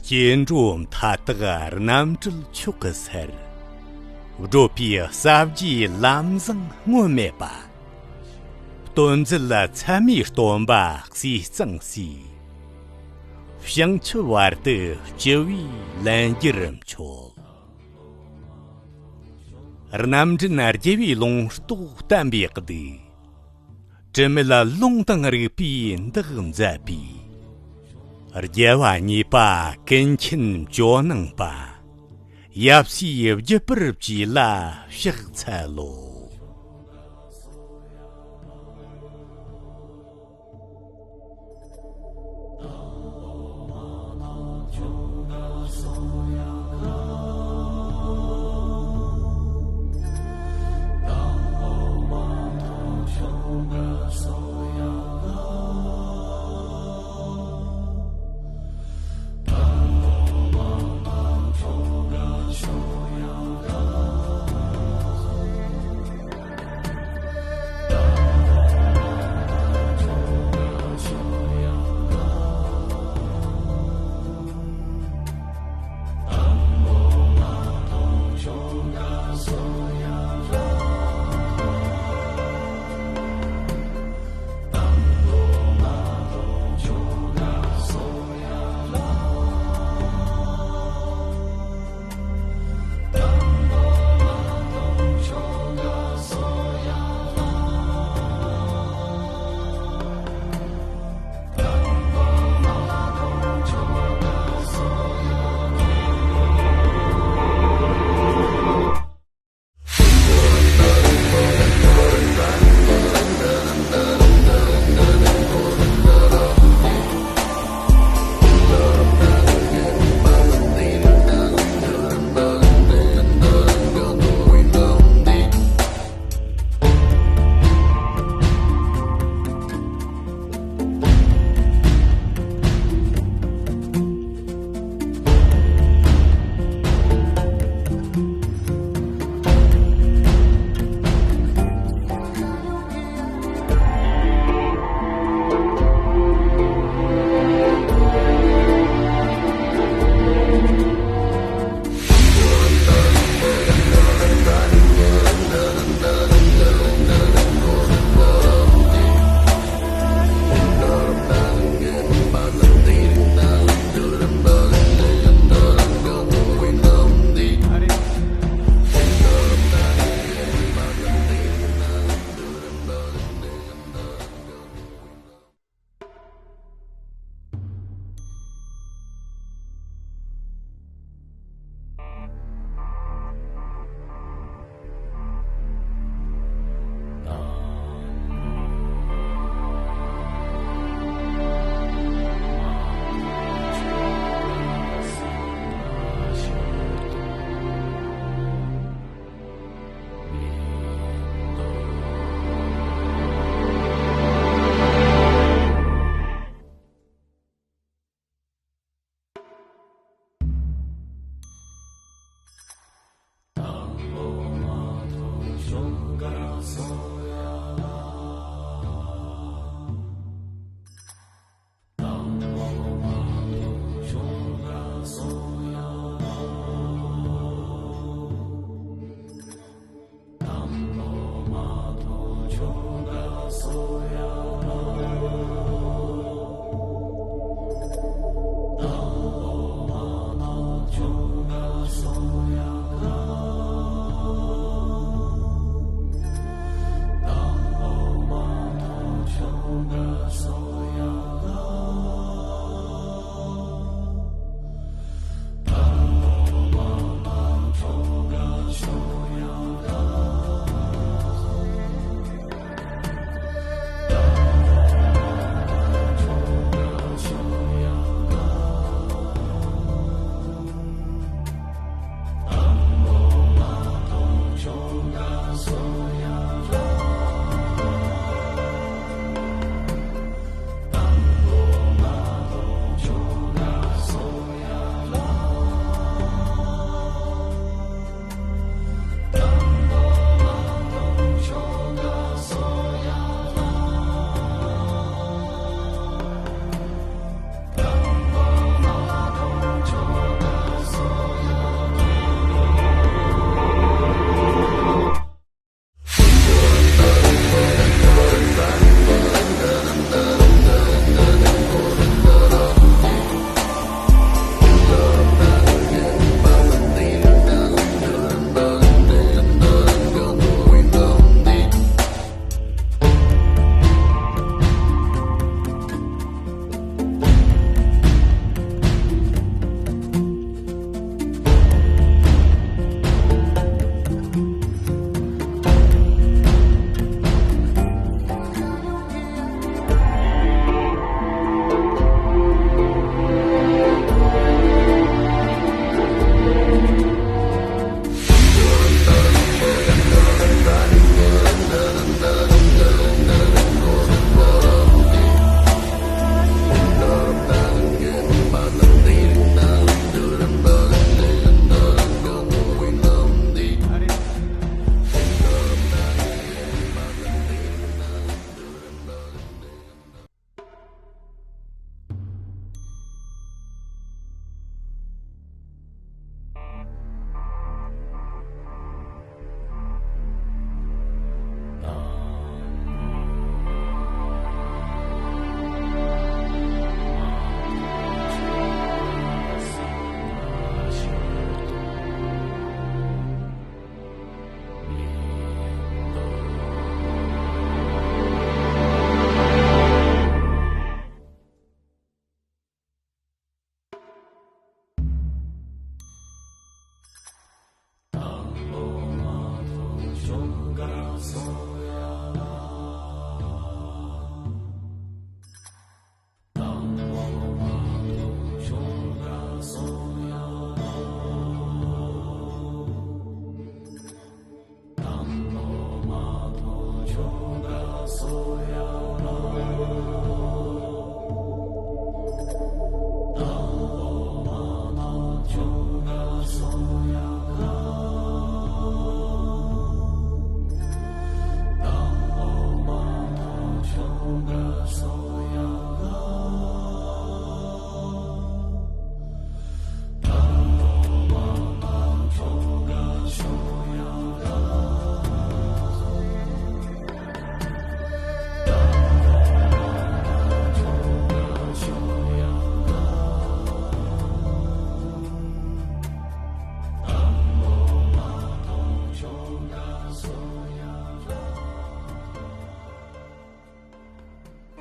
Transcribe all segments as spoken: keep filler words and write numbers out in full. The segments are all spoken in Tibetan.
སྐྱེ་འགྲོ་མཐའ་དག་རྣམ་སྤྲུལ་མཆོག་གི་སར། བགྲོད་པའི་ཟབ་རྒྱས་ལམ་བཟང་སྔོན་མེད་པ། སྟོན་མཛད་ཚད་མའི་སྟོན་པ་ཟས་གཙང་སྲས། བྱང་ཆུབ་བར་དུ་སྤྱི་བོའི་ལན་བརྒྱར་མཆོད། རྣམ་འདྲེན་རྒྱལ་བའི་ལུང་རྟོགས་བསྟན་པའི་གདུགས། དྲི་མེད་ལུང་དང་རིགས་པའི་འདག་མཛད་པའི། རྒྱལ་བ་གཉིས་པ་ཀུན་མཁྱེན་ཇོ་ནང་པ། ཡབ་སྲས་བརྒྱུད་པར་བཅས་ལ་ཕྱག་འཚལ་ལོ།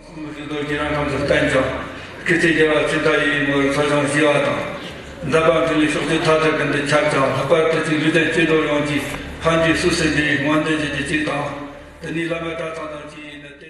གསུམ་བཞི་རྡོ་རྗེ་རང་ཁམས་སུ་བསྟན་ཀྱང་། སྐུ་ཚེ་རྒྱལ་བ་ཇི་ལྟར་ཡིན་མོར་ཚོགས་ཞིང་ཞི་བ་དང་། མཛད་པ་འཕྲིན་ལས་ཕྱོགས་བཅུ་མཐའ་དག་ཀུན་ཏུ་ཁྱབ་ཅིང་། ལྷག་པར་དུ་ཚིག་ལུས་རྟེན་ཅི་འགྲོ་ཡོངས་ཀྱི་ཕན་བདེ་སུ་སུ་འདི་ཡི་སྨོན་འདུན་ཞུ་རྒྱུ་གཅིག་དང་། དེ་ནས་བླ་མའི་གྲྭ་ཚང་དང་བཅས་ཡིན་ནོ་སྟེ།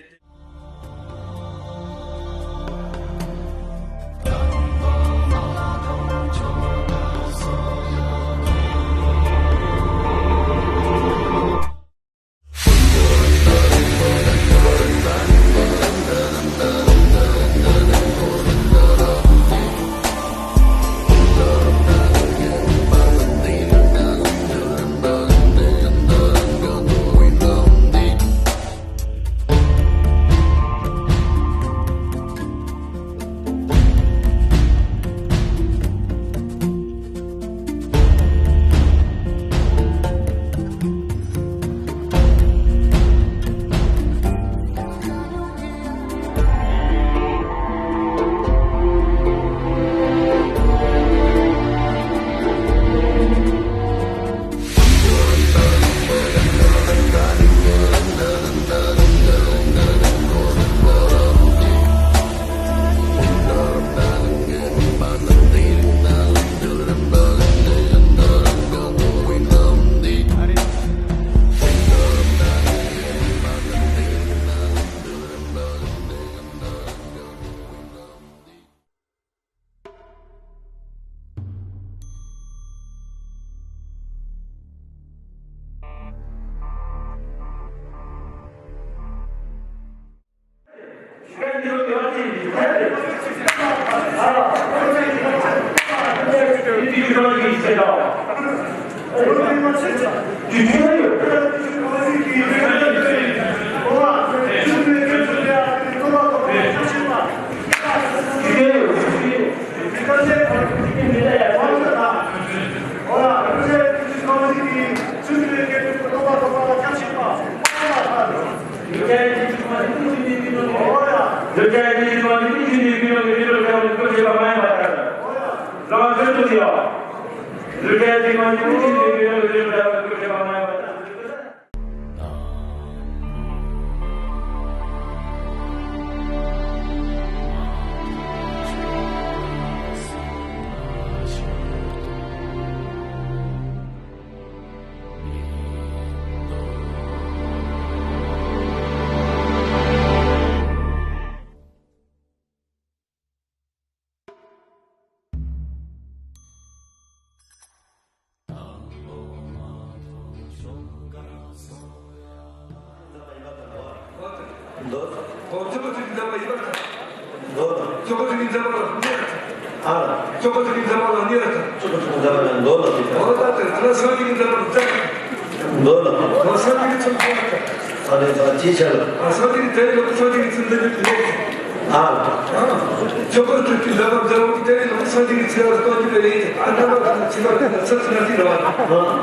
མདོ་དང་། ཁོ་ཚོ་གི་མཛད་པ་ཡིན་པར་ཐལ། མདོ་དང་། ཁོ་ཚོ་གི་མཛད་པ་ལ་གནས་པར་ཐལ། ཨ་ལ། ཁོ་ཚོ་གི་མཛད་པ་ལ་གནས་པར་ཐལ། ཁོ་ཚོ་གི་མཛད་པ་ལ་མདོ་ལ་གནས་པར་ཐལ། འོ་ད་དེ་ད་སངས་རྒྱས་ཀྱི་མཛད་པ་ལ་མཛད་པར་ཐལ། མདོ་ལ། འོ་སངས་རྒྱས་ཀྱི་ཚོགས་མཛད་པར་ཐལ། ཨ་ལས་ད་ཅིའི་ཆ་ལ། ཨ་སངས་རྒྱས་ཀྱི་དེ་ཡི་ལོག་སངས་རྒྱས་ཀྱི་ཚིག་འདི་ནི་མདོ། ཨ་ལ། ཨ་ཁོ་ཚོ་གི་མཛད་པ་མཛད་པ་དེ་ཡི་ལོག་སངས་རྒྱས་ཀྱི་ཚིག་ལ་གཏོང་རྒྱུ་རེད། ཨ་རྣམ་པ་ཚོ་ཚིག་པ་དེ་ལ་ཚིག་ཚིག་ན་ཚིག་ར་བ། ཨ་ལ།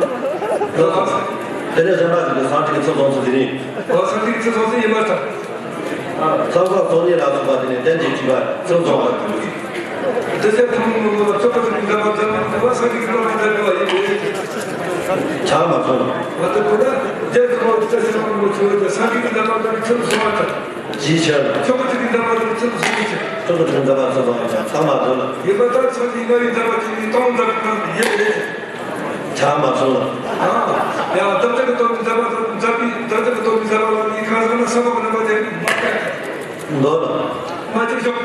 དེ་ནས་གཞན་པ་ཞིག་ཏུ་སངས་རྒྱས་ཀྱི་ཚོགས་བསྡོམས་ཚུལ་དེ་ནི། འོ་སངས་རྒྱས་ཀྱི་ཚོགས་བསྡོམས་ཚུལ་ཡིན་པར་ཐལ། ཚོགས་བསྡོམས་ཚོགས་གཉིས་ལ་སོགས་པ་དེ་ནི་རྟེན་ཅིང་བཅས་པ་ཚོགས་བསྡོམས་པ་དང་། དེ་ཚེ་ཐུན་མོང་མ་ཚོགས་པ་ཚོགས་ཀྱི་འདབ་མ་འདབ་མ་འདབ་མ་སངས་རྒྱས་ཀྱི་བསྟན་པ་འདབ་པ་ཡིན་པས། ཆགས་མ་སོང་། འོ་དེ་ཁོ་ན་རྒྱལ་ཚོགས་ཀྱི་ཚེ་ཚེ་མང་པོ་བྱུང་བའི་སངས་རྒྱས་ཀྱི་བསྟན་པ་འདབ་ཚུལ་གསུང་བ་དང་། ཅིའི་ཕྱིར། ཚོགས་པ་ཚོགས་ཀྱི་འདབ་མ་འདབ་ཚུལ་གསུང་བ་དང་། ཚོགས་པ་ཚོགས་ཀྱི་འདབ་མ་ཚུལ་གསུང་བ་དང་ཆགས་མ་སོང་། ཡོད་པ་ལྟར་ཚོགས་ཀྱི་ལྔ་བའི་འདབ་མ་ཅན་ནི་སྟོང་འདབ་ཀྱི་ཁམས་ཡིན་པས། ཆགས་མ་སོང་ལ། ཡང་བདག་ཅག་གི་སྟོབས་ཀྱིས་མཛད་པ་དང་མཛད་པའི་བདག་ཅག་གི་སྟོབས་ཀྱིས་མཛད་པ་ལ་ནི་ཁ་སང་ན་ས་འོག་གི་རྣམ་པ་ཅན་མ་སྟེ། མདོ་ལ། མ་ཅིག་ཤོག་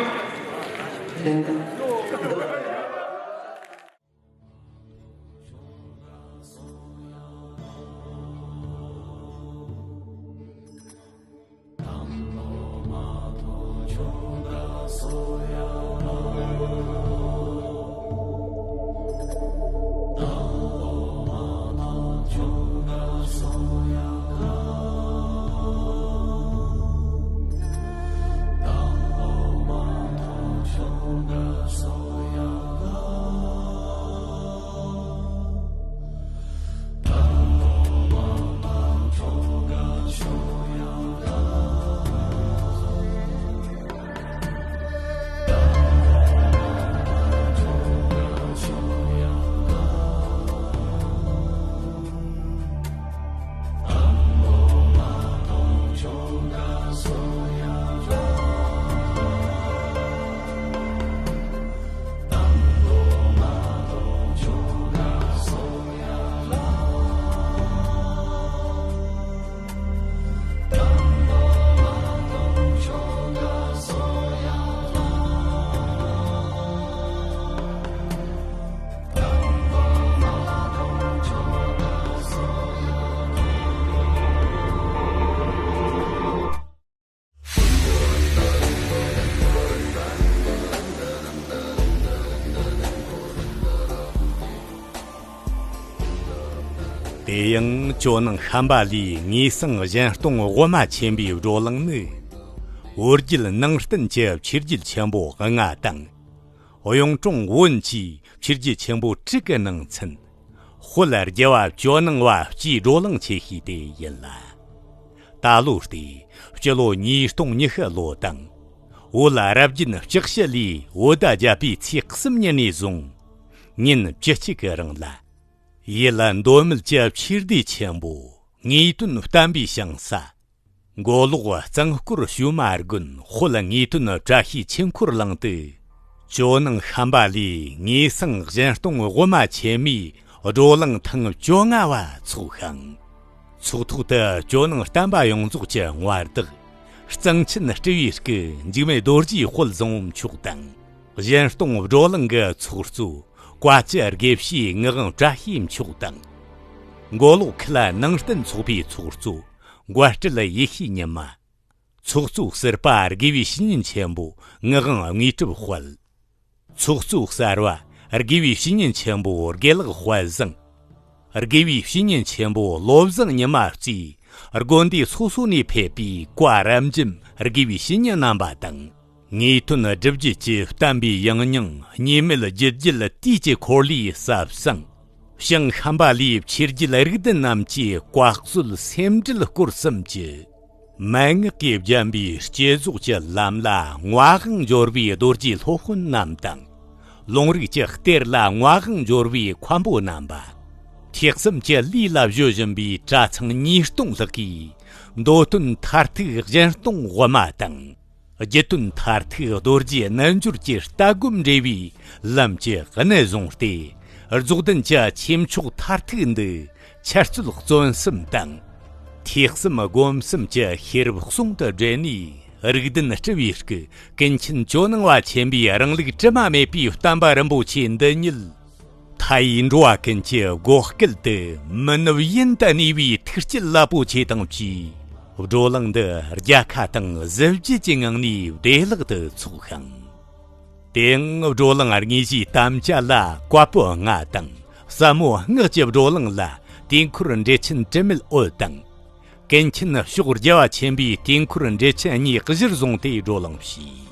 དེ་ཡང་ཇོ་ནང་ཤམ་བྷ་ལའི་ངེས་གསང་གཞན་སྟོང་དབུ་མ་ཆེན་པོའི་བགྲོ་གླེང་ནི། བོད་བརྒྱུད་ནང་བསྟན་གྱི་ཆོས་བརྒྱུད་ཆེན་པོ་ལྔ་དང་། གཡུང་དྲུང་བོན་བཅས་ཆོས་བརྒྱུད་ཆེན་པོ་དྲུག་གི་ནང་ཚན། དཔལ་རྒྱལ་བ་ཇོ་ནང་བ་བཅས་བགྲོ་གླེང་ཆེ་ཤོས་དེ་ཡིན་ལ། ད་ལོ་སྟེ་སྤྱི་ལོ་ཉིས་སྟོང་ཉི་ཤུ་ལོ་དང་། བོད་རབ་བརྒྱུད་ལྕགས་བྱི་ལའི་བོད་ཟླ་བརྒྱད་པའི་ཚེས་གསུམ་ཉིན་ནས་བཟུང་ཉིན་བཅུ་གཅིག་གི་རིང་ལ། ཡུལ་མདོ་སྨད་ཀྱི་ཆོས་སྡེ་ཆེན་པོ་ངེས་དོན་བསྟན་པའི་ཞིང་ས། མགོ་ལོག་གཙང་སྐོར་ཞོལ་མ་དགོན་དཔལ་ངེས་དོན་བཀྲ་ཤིས་ཆོས་འཁོར་གླིང་དུ། ཇོ་ནང་ཤམ་བྷ་ལའི་ངེས་གསང་གཞན་སྟོང་དབུ་མ་ཆེན་མོའི་བགྲོ་གླེང་ཐེངས་བཅོ་ལྔ་བ་འཚོགས་ཤིང་། ཚོགས་ཐོག་ཏུ་ཇོ་ནང་བསྟན་པ་ཡོངས་རྫོགས་ཀྱི་མངའ་བདག་གཙང་ཆེན་སྤྲུལ་བའི་སྐུ་འཇིགས་མེད་རྡོ་རྗེ་དཔལ་བཟང་པོ་མཆོག་དང་། གཞན་སྟོང་བགྲོ་གླེང་གི་ཚོགས་གཙོ་བཀའ་སྤྱི་དགེ་བཤེས་ངག་དབང་བཀྲ་ཤིས་མཆོག་དང་། མགོ་ལོག་ཁུལ་ནང་བསྟན་ཚོགས་པའི་ཚོགས་གཙོ་བཀའ་སྤྲུལ་ཡེ་ཤེས་ཉི་མ། ཚོགས་གཙོ་ཟུར་པ་དགེ་བའི་བཤེས་གཉེན་ཆེན་པོ་ངག་དབང་དངོས་གྲུབ་དཔལ། ཚོགས་གཙོ་གསར་བ་དགེ་བའི་བཤེས་གཉེན་ཆེན་པོ་དགེ་ལེགས་དཔལ་བཟང་། དགེ་བའི་བཤེས་གཉེན་ཆེན་པོ་བློ་བཟང་ཉི་མ་བཅས་དགོན་སྡེ་སོ་སོ་ནས་ཕེབས་པའི་བཀའ་རབ་འབྱམས་དགེ་བའི་བཤེས་གཉེན་རྣམ་པ་དང་། ངེས་དོན་སྒྲུབ་བརྒྱུད་ཀྱི་བསྟན་པའི་ཡང་སྙིང་གཉིས་མེད་རྒྱུད་རྒྱུད་དུས་ཀྱི་འཁོར་ལོའི་ཟབ་གསང་། ཞང་ཤམ་བྷ་ལའི་ཆོས་བརྒྱུད་རིགས་ལྡན་རྣམས་ཀྱི་བཀའ་སྲོལ་སེམས་འགྲེལ་སྐོར་གསུམ་གྱི་མན་ངག་གིས་བརྒྱན་པའི་བསྐྱེད་རྫོགས་ཀྱི་ལམ་ལ་མངའ་དབང་འབྱོར་བའི་རྡོ་རྗེ་སློབ་དཔོན་རྣམས་དང་། ལུང་རིགས་ཀྱི་གཏེར་ལ་མངའ་དབང་འབྱོར་བའི་མཁན་པོ་རྣམ་པ། ཐེག་གསུམ་གྱི་ལུས་ལ་བཞོ་བཞིན་པའི་གྲྭ་ཚང་ཉིས་སྟོང་ལྷག་གིས་མདོ་དོན་མཐར་ཐུག་གཞན་སྟོང་དབུ་མ་དང་། རྒྱུད་དོན་མཐར་ཐུག་རྡོ་རྗེ་རྣལ་འབྱོར་གྱི་ལྟ་སྒོམ་འབྲེལ་བའི་ལམ་གྱི་གནད་བཟུང་སྟེ། རྫོགས་ལྡན་གྱི་ཆོས་མཆོག་མཐར་ཐུག་འདི་འཆད་རྩོད་རྩོམ་གསུམ་དང་། ཐོས་གསུམ་སྒོམ་གསུམ་གྱི་ཤེས་རབ་ཟུང་དུ་འབྲེལ་ནས། རིགས་ལྡན་སྤྲུལ་བའི་སྐུ་ཀུན་མཁྱེན་ཇོ་ནང་བ་ཆེན་པོའི་རིང་ལུགས་དྲི་མ་མེད་པའི་བསྟན་པ་རིན་པོ་ཆེ་འདི་ཉིད། མཐའ་ཡས་འགྲོ་བ་ཀུན་གྱི་བགོ་སྐལ་དུ་མི་ནུབ་ཡུན་དུ་གནས་པའི་ཐུགས་བསྐྱེད་རླབས་པོ་ཆེ་དང་བཅས། བགྲོ་གླེང་འདི་རྒྱལ་ཁ་དང་གཟི་བརྗིད་ཀྱི་ངང་ནས་བདེ་བླག་ཏུ་འཚོགས་ཤིང་། དེ་ཡང་བགྲོ་གླེང་དངོས་གཞིའི་དམ་བཅའ་ལ་བཀའ་པོད་ལྔ་དང་། ཟབ་མོ་སྔགས་ཀྱི་བགྲོ་གླེང་ལ་དུས་འཁོར་འགྲེལ་ཆེན་དྲི་མེད་འོད་དང་། ཀུན་མཁྱེན་ཕྱོགས་རྒྱལ་བ་ཆེན་པོའི་དུས་འཁོར་འགྲེལ་ཆེན་གཉིས་གཞིར་བཟུང་སྟེ་བགྲོ་གླེང་བྱས།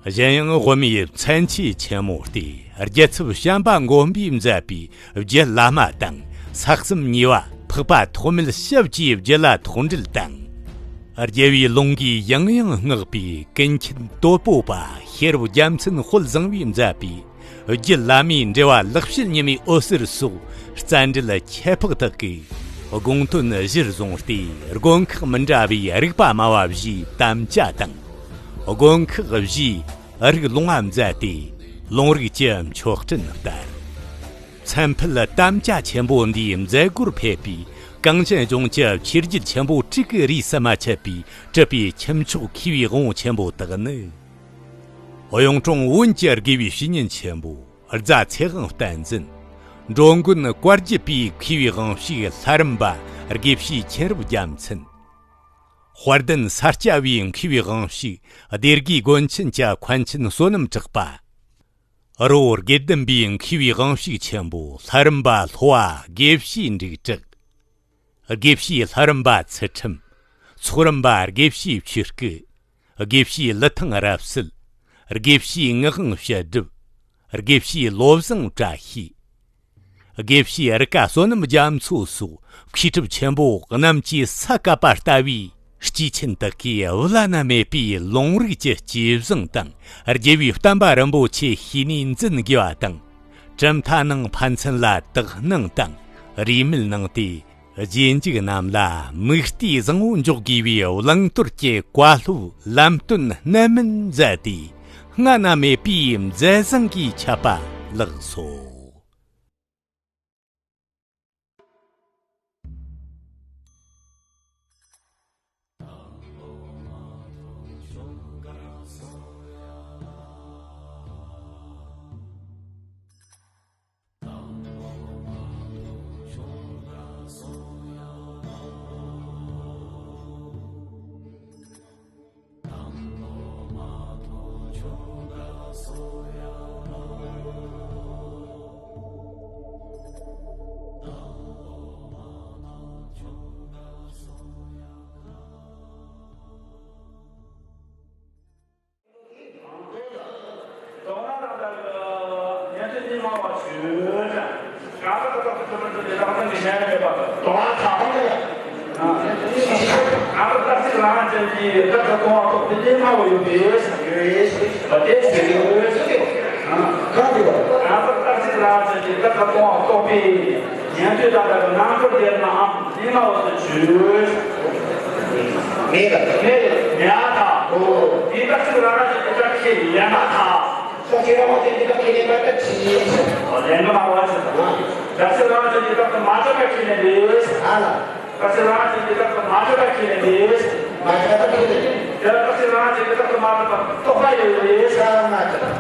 གཞན་ཡང་དབུ་མའི་མཚན་བཅས་ཆེན་མོ་སྟེ། རྒྱལ་ཚབ་བྱམས་པ་མགོན་པོས་མཛད་པའི་རྒྱུད་བླ་མ་དང་། ས་གསུམ་གཉིས་པ་འཕགས་པ་ཐོགས་མེད་ཞི་བ་བཅས་རྒྱུད་ལ་ཐོགས་འགྲེལ་དང་། རྒྱལ་བའི་ལུང་གིས་ཡང་ཡང་བསྔགས་པའི་ཀུན་མཁྱེན་སྟོབས་པོ་པ་ཤེས་རབ་རྒྱལ་མཚན་དཔལ་བཟང་པོས་མཛད་པའི་རྒྱུད་བླ་མའི་འགྲེལ་པ་ལེགས་བཤད་ཉི་མའི་འོད་ཟེར་སོགས་རྩ་འགྲེལ་ཁྱད་འཕགས་དག་གི་དགོངས་དོན་གཞིར་བཟུང་སྟེ། དགོན་ཁག་མི་འདྲ་བའི་རིག་པ་སྨྲ་བ་བཞིའི་དམ་བཅའ་དང་། དགོན་ཁག་བཞིའི་རིགས་ལུང་བ་མཛད་དེ་ལུང་རིགས་ཀྱི་མཆོག་སྤྲིན་བསྟར། མཚན་ཕུད་དམ་བཅའ་ཆེན་པོ་འདིའི་མཛད་སྒོར་ཕེབས་པའི་གངས་ཅན་ལྗོངས་ཀྱི་ཆོས་བརྒྱུད་ཆེན་པོ་དྲུག་གི་རིས་སུ་མ་ཆད་པའི་གྲུབ་པའི་ཁྱུ་མཆོག་མཁས་པའི་དབང་པོ་ཆེན་པོ་དག་ནི། གཡུང་དྲུང་བོན་གྱི་དགེ་བའི་བཤེས་གཉེན་ཆེན་པོ་རྫ་ཚེ་དབང་བསྟན་འཛིན། འགྲོ་མགོན་བཀའ་བརྒྱུད་པའི་མཁས་པའི་དབང་ཕྱུག་ལྷ་རམས་པ་དགེ་བཤེས་མཁྱེན་རབ་རྒྱལ་མཚན། དཔལ་ལྡན་ས་སྐྱ་པའི་མཁས་པའི་དབང་ཕྱུག་སྡེ་དགེའི་དགོན་ཆེན་གྱི་མཁན་ཆེན་བསོད་ནམས་གྲགས་པ། རི་བོ་དགེ་ལྡན་པའི་མཁས་པའི་དབང་ཕྱུག་ཆེན་པོ་ལྷ་རམས་པ་ལྷོ་བ་དགེ་བཤེས་འབྲུག་གྲགས། དགེ་བཤེས་ལྷ་རམས་པ་ཚུལ་ཁྲིམས། ཚོགས་རམས་པ་དགེ་བཤེས་ཆོས་སྐུ། དགེ་བཤེས་ཀླུ་ཐང་རབ་གསལ། དགེ་བཤེས་ངག་དབང་བཤད་སྒྲུབ། དགེ་བཤེས་བློ་བཟང་བཀྲ་ཤིས། དགེ་བཤེས་རི་ཀ་བསོད་ནམས་རྒྱ་མཚོ་སོགས་མཁས་གྲུབ་ཆེན་པོ་རྣམས་ཀྱི་ས་བཀབ་པ་ལྟ་བུའི་སྐྱེས་ཆེན་དག་གིས་བླ་ན་མེད་པའི་ལུང་རིགས་ཀྱི་སྐྱེས་བཟང་དང་རྒྱལ་བའི་བསྟན་པ་རིན་པོ་ཆེ་ཤེས་ནས་འཛིན་དགོས་པ་དང་། གྲུབ་མཐའ་ནང་ཕན་ཚུན་ལ་དག་སྣང་དང་རེས་མོས་གནང་སྟེ། རྗེས་འཇུག་རྣམས་ལ་མིག་ལྟོས་བཟང་བོ་འཇོག་དགོས་པའི་བླང་དོར་གྱི་བཀའ་སློབ་ལམ་སྟོན་གནད་སྨིན་མཛད་དེ། སྔ་ན་མེད་པའི་མཛད་བཟང་གིས་ཁྱབ་པ་ལགས་སོ། ཉན་ཐོས་དང་འདྲ་བའི་རྣམ་འཕྲུལ་དེ་རྣམས་ཉི་མ་འོད་དུ་གྱུར། མེད་ལ། མེད་མེད་ཐལ། འོ། དེ་ལྟར་ཚུལ་རང་རང་གི་དེ་ལྟར་ཁས་ལེན་པ་དང་། སོ་སོའི་རང་དབང་དེ་དེ་ལྟར་ཁས་ལེན་པ་ལྟར་གྱིས། ལེན་པ་མ་བ་ཞིག་དང་། བདག་ཚུལ་རང་རང་གི་དེ་ལྟར་དུ་མ་གྲུབ་པ་ཁས་ལེན་པས། ཨ་ལ། བདག་ཚུལ་རང་རང་གི་དེ་ལྟར་དུ་མ་གྲུབ་པ་ཁས་ལེན་པས། མ་གྲུབ་པ་ཁས་ལེན། དེ་ལ་བདག་ཚུལ་རང་རང་གི་དེ་ལྟར་དུ་མ་གྲུབ་པ་རྟོགས་པ་ཡོད་པས། ས་མ་གྲུབ།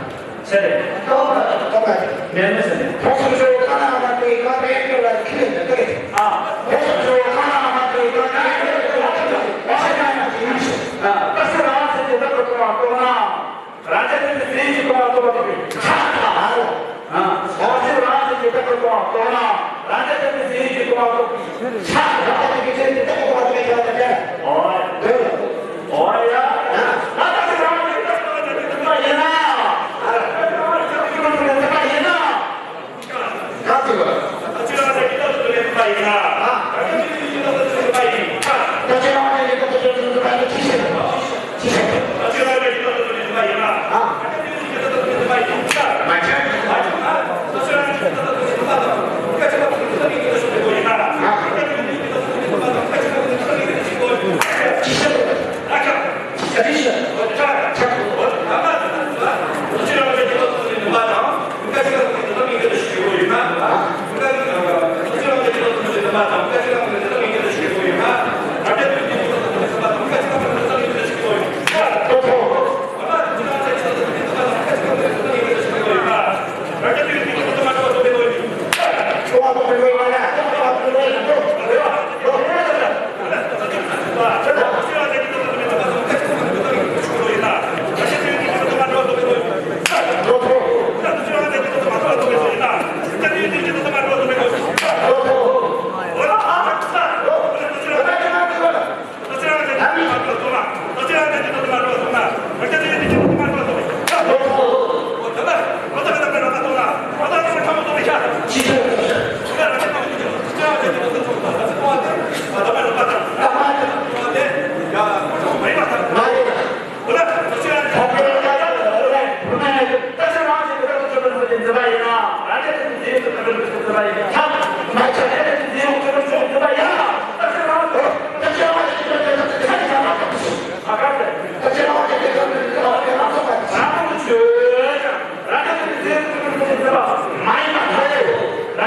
ཟེར། རྟོགས་པ་རྟོགས་པ་མེད་མེད་ཟེར། ཕོ་སོ་སོའི་ཁ་ན་མ་ཐོའི་ཁ་བེད་ཀྱི་ལ་ཁྱི་ལ་ཁྱི། ཨ། ཕོ་སོ་སོའི་ཁ་ན་མ་ཐོའི་ཁ་བེད་ཀྱི་ལ་ཁྱི་ལ་ཁྱི་ལ་ཁྱི་ལ། ཨ། ད་སེ་རང་སེ་ཇི་ལྟར་དུ་མ་རྟོགས་ན། རང་ཅག་ཏུ་ཟིན་ཅི་གོ་བ་རྟོགས་པ་དེ་ཆགས་ཐག་ཨ། ཨ། ད་སེ་རང་སེ་ཇི་ལྟར་དུ་མ་རྟོགས་ན། རང་ཅག་ཏུ་ཟིན་ཅི་གོ་བ་རྟོགས་པའི་ཆགས་རབ་ཏུ་ཁྱི་ཆེན་དེ་ལྟར་གོ་བ་དེ་ཆགས་ཐག་ཨ། འོ་ཡ། ད་ལྟ་ཞིག་རང་ཞིག་ཏག་ཏག་ཏག་ཏག་ཏག་ཡིན་ན། ད་ལྟ་ཞིག་རང་ཞིག་ཏག་ཏག་ཏག་ཏག་ཡིན་ན། ད་ལྟ་ཞིག་རང་ཞིག་ཏག་ཏག་ཏག་ཏག་ཡིན་ན། ད་ལྟ་ཞིག་རང་ཞིག་ཏག་ཏག་ཏག་ཏག་ཡིན་ན། ད་ལྟ་ཞིག་རང་ཞིག་ཏག་ཏག་ཏག་ཏག་ཏག་ཡིན་ན།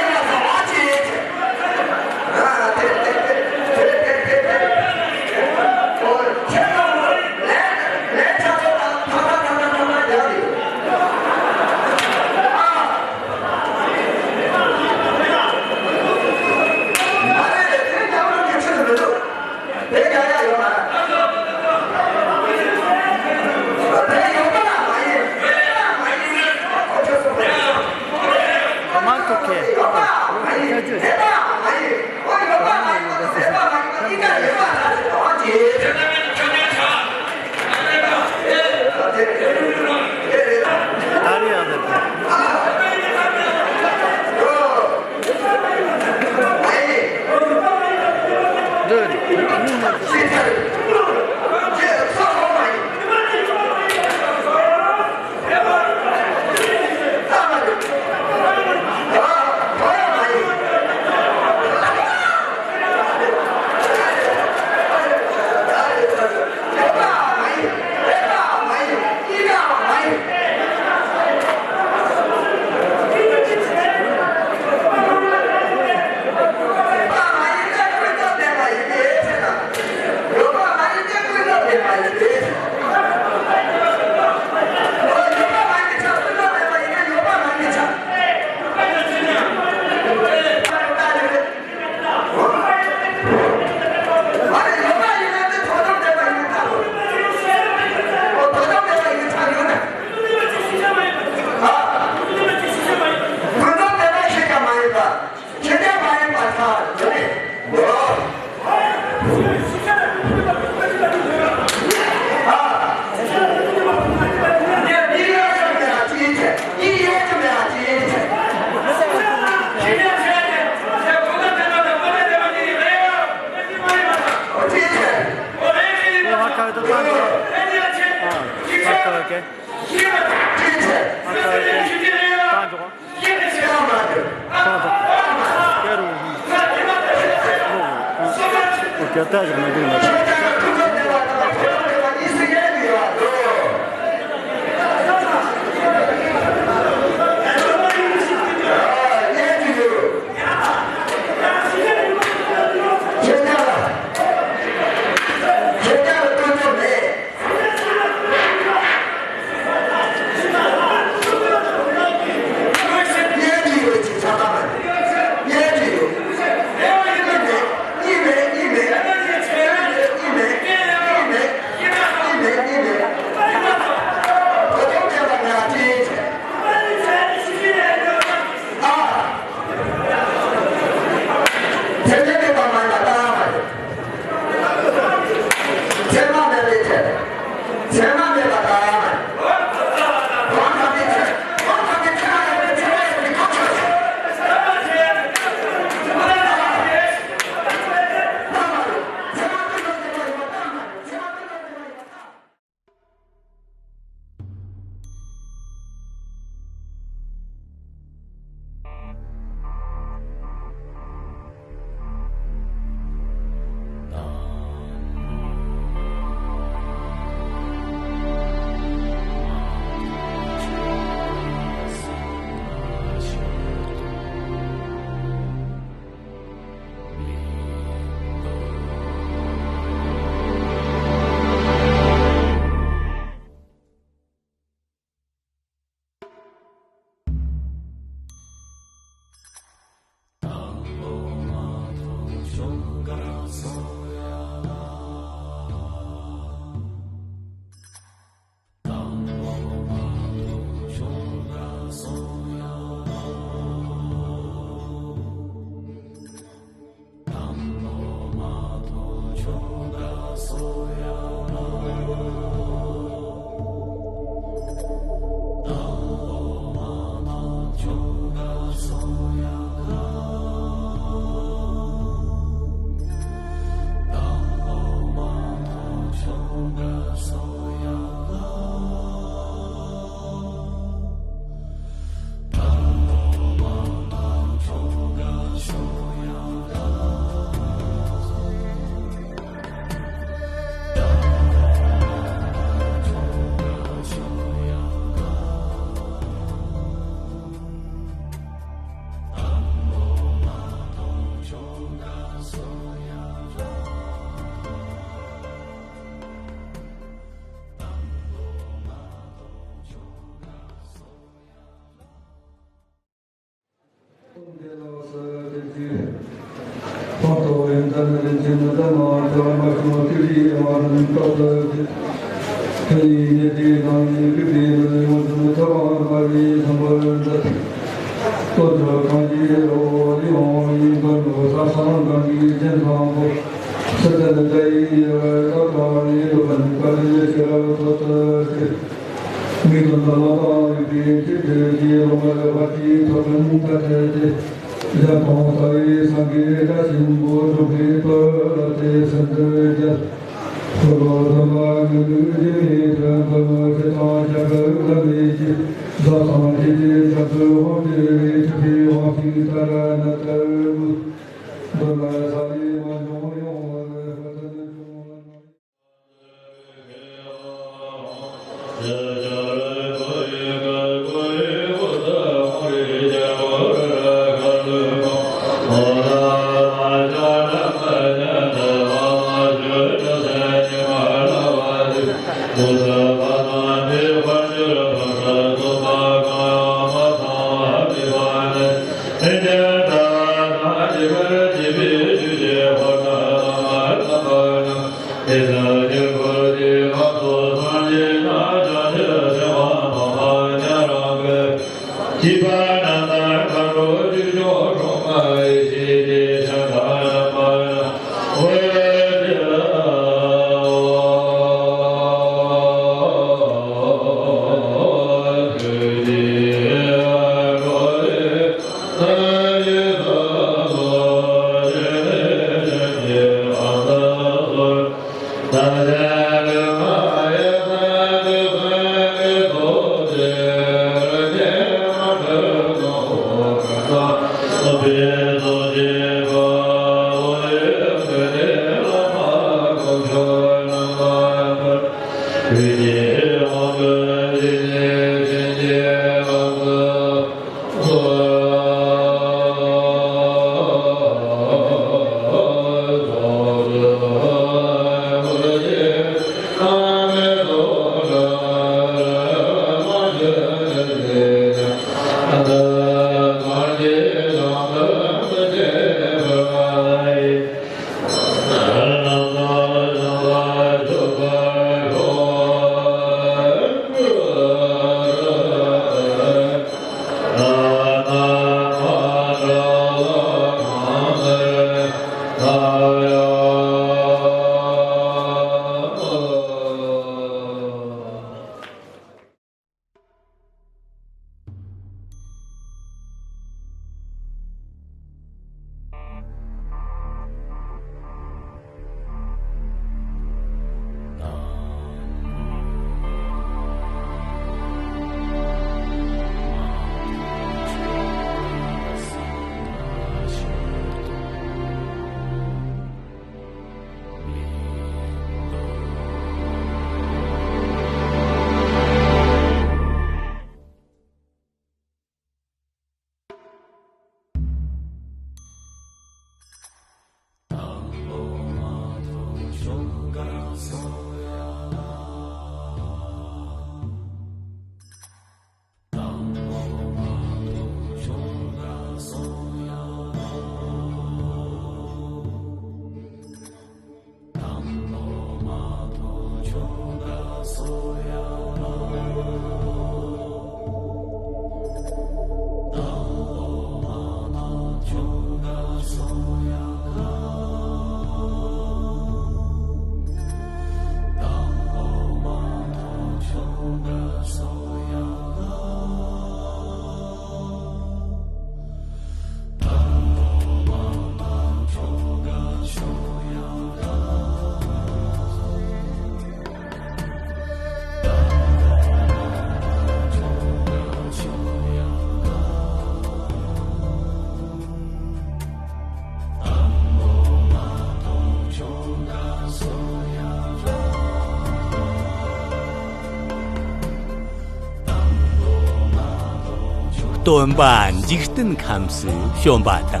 སྟོན་པ་འཇིག་རྟེན་ཁམས་སུ་བྱོན་པ་དང་།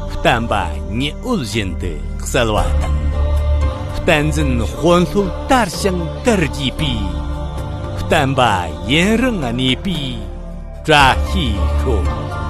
བསྟན་པ་ཉི་འོད་བཞིན་དུ་གསལ་བ་དང་། བསྟན་འཛིན་དཔོན་སློབ་དར་ཞིང་དར་རྒྱས་པའི། བསྟན་པ་ཡུན་རིང་གནས་པའི་བཀྲ་ཤིས་ཤོག།